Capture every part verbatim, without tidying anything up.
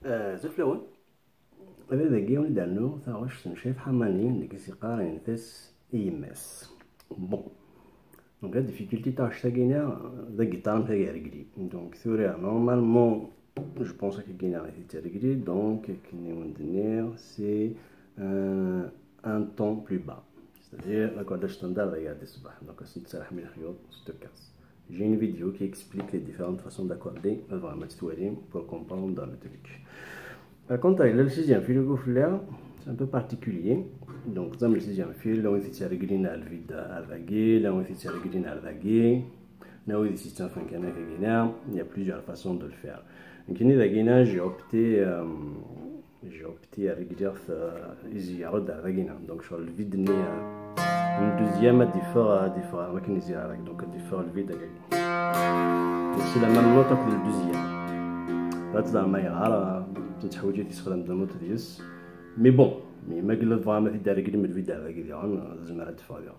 Azul fell-awen. Ad dagi ad d-rnu taɣect n Cayf Ḥamani, deg i s-yeqqar yenna-as i yemma-s. Bon. Donc la difficulté taɣect-agi-nni, d agiṭar amek ara yegri. Donc tura, normalement, je pense akka-agi-nni i t-id-yegri, donc akken i wen-d-nniɣ, c'est, euh, un ton plus bas. C'est-à-dire, l'accord standard, regardez, c'est bas. Donc, c'est une mille lexyuḍ, c'est le cas. J'ai une vidéo qui explique les différentes façons d'accorder, vraiment, tu vois, pour comprendre le truc. Par contre, le sixième fil, c'est un peu particulier. Donc, dans le sixième fil, là, on est à régler le vide à la guille, là, on est à régler la guille, là, on est à cinq, il y a plusieurs façons de le faire. Donc, il y a, j'ai opté, euh, j'ai opté à régler, euh, ici, à régler, donc, sur le vide, ni, euh, une deuxième, à différents, à différents, avec une ici, donc, à différents le vide, c'est la même note que le deuxième. Là, tu as la meilleure, tu as une note, mais bon, mais malgré le vent, mais il y a le vide avec les gens, c'est mal à faire.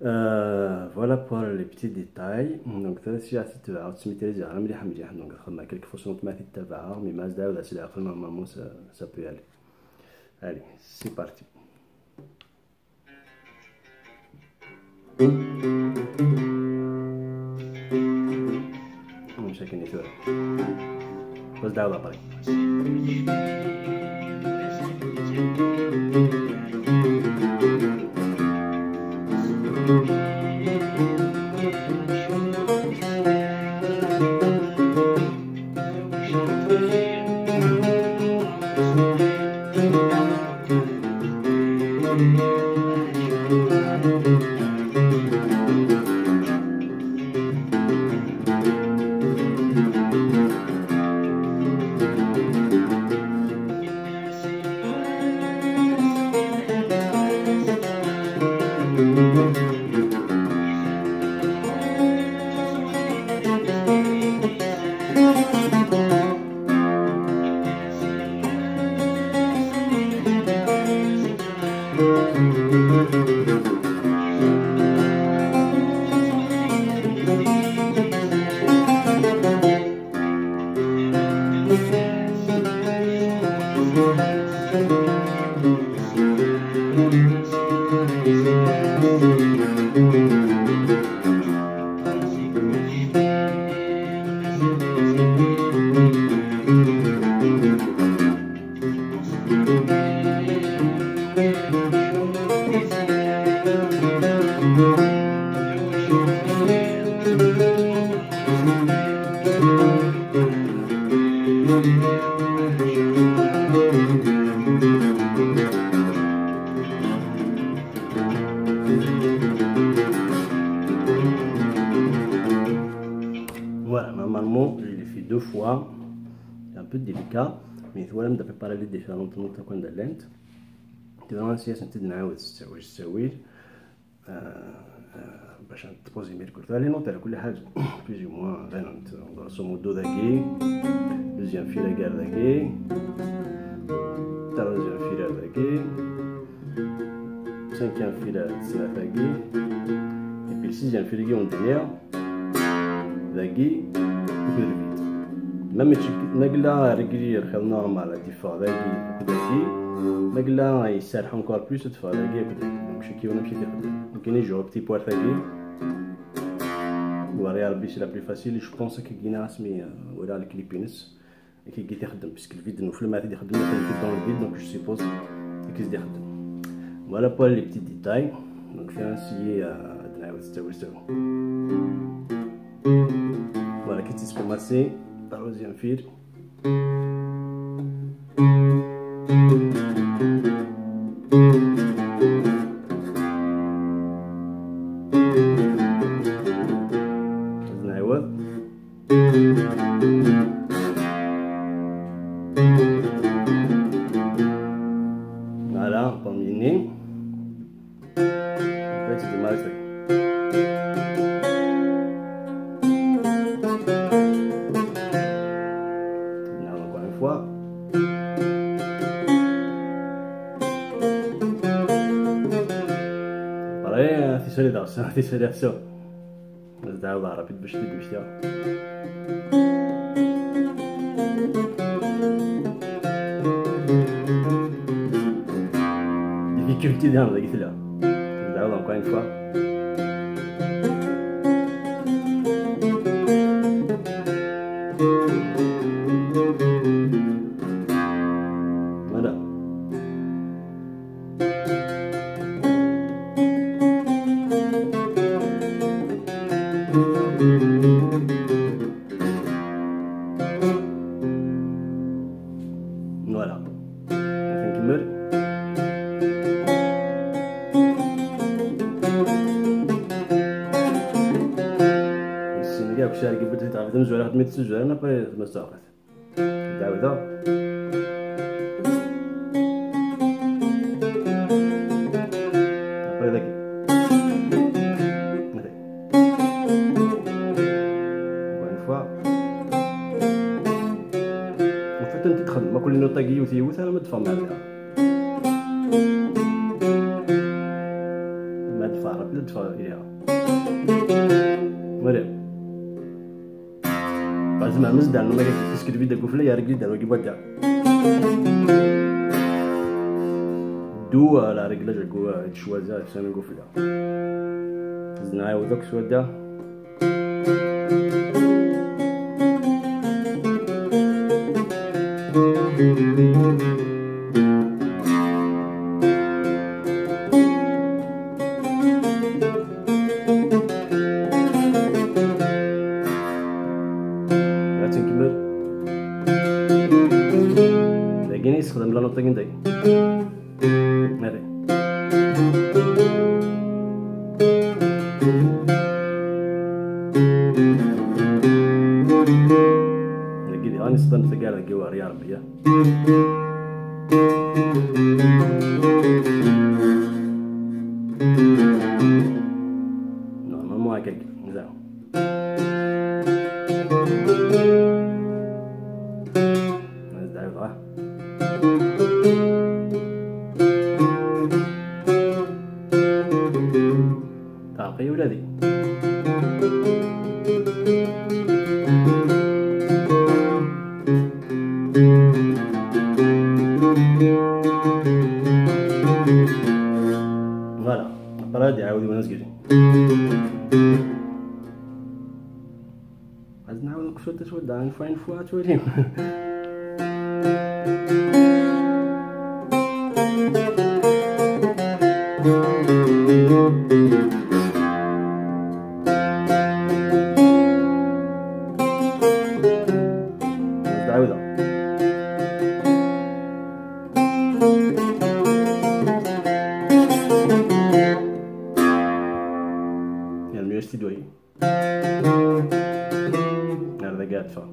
Euh, voilà pour les petits détails. Donc, ça, c'est à cette heure. Tu mets les armes, les hamdi, donc, on a quelques fois sur notre matière de tabac, mais mais là, c'est la fin, normalement, ça, ça peut aller. Allez, c'est parti. Mshakken i tura. Bas daɛwa bari. Voilà, normalement, je l'ai fait deux fois. C'est un peu délicat, mais voilà, on a préparé les différentes notes qu'on a lent. Tu vas essayer de sentir dans la, euh, euh, باش تبوزي ميركوري. ثاني نوت على كل حاجة. Plus ou moins, بانت. Grosso modo داكي. Deuxième fil à داكي. Troisième fil à داكي. Cinquième fil à داكي. Et puis le sixième fil qui on dit, dagi, même si, ma yella régler normal, ad yeffeɣ dagi, dagi, ma yella iserreḥ encore plus, ad teffeɣ dagi, dagi. Donc, c'est qui on a qui fait. Donc, il y a un petit poire dagi. Ou arrière, c'est la plus facile. Je pense que Guinness, mais, euh, voilà, le clip, كي يخدم، parce que le vide نوفل ما غادي يخدم، يخدم dans le vide, donc je suppose كي يخدم. Voilà pour les petits détails. Donc, c'est ainsi, euh, voilà, qui se commence, troisième fil. Voilà, premier. Après, c'est dommage. Là, encore une fois. Pareil, hein, c'est solide, hein, c'est solide, ça. بس دعوة عربي باش تدوشتها. Sidi, dagi tella. Nɛawed encore une fois. Voilà. Voilà. Ad nkemmel. Sin-agi akk s-, ar gibbet di tɛebd amezwar, xedmet s uzwar, après ma tsaxet. Dawda. Après dagi. Encore une fois. En fait, anta i txedmem akk les notes-agi yiwet yiwet, ara ma d-teffɣem ar da. Ma d-teffɣem, ma d-teffɣem, ira. Voilà. Tzemrem ad s-d-terrem ma tiskelt deg ufella, yergel-d ar wagi wadda. D'où, euh, la réglage deg u-, euh, choisir ɣef sani deg ufella. Zna iwet akk s wadda. Ad tt-nkemmel. Dagi i yessexdam la note-agi n dagi. Allez. Dagi diɣen yessexdam taggara dagi war ya Rebbi, ya. Normalement, akka, zéro. Zéro. Teɛreq-iyi ula d yiwet. Voilà. Après, ad iɛawed yiwen azgel. Ad nɛawed nqessu taswadda, une fois, une fois, ad twalim. Ad nɛawed. Yernu-yas-t-id wayi. Ar dagi ad ffɣeɣ.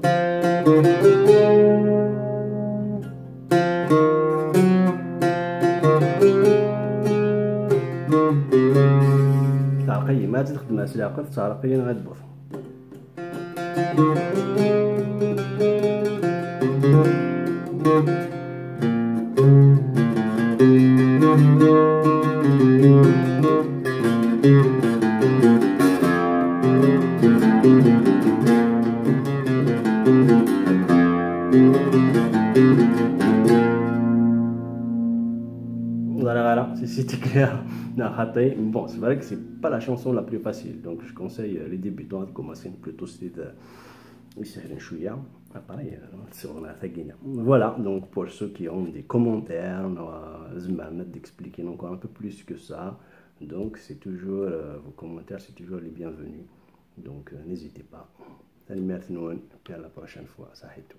Teɛreq-iyi, ma ad tt-xedmeɣ s leɛqel, teɛreq-iyi neɣ ad d-tewweḍ. Voilà, voilà, c'est, c'était clair. Non, raté. Bon, c'est vrai que c'est pas la chanson la plus facile, donc je conseille, euh, les débutants de commencer plutôt c'est, euh, يسهلن شوية. Après, euh, c'est vraiment la tagina. Voilà, donc pour ceux qui ont des commentaires, euh, زعما d'expliquer encore un peu plus que ça, donc c'est toujours, euh, vos commentaires, c'est toujours les bienvenus. Donc, euh, n'hésitez pas. Tanemmirt-nwen, puis à la prochaine fois. Sahitou.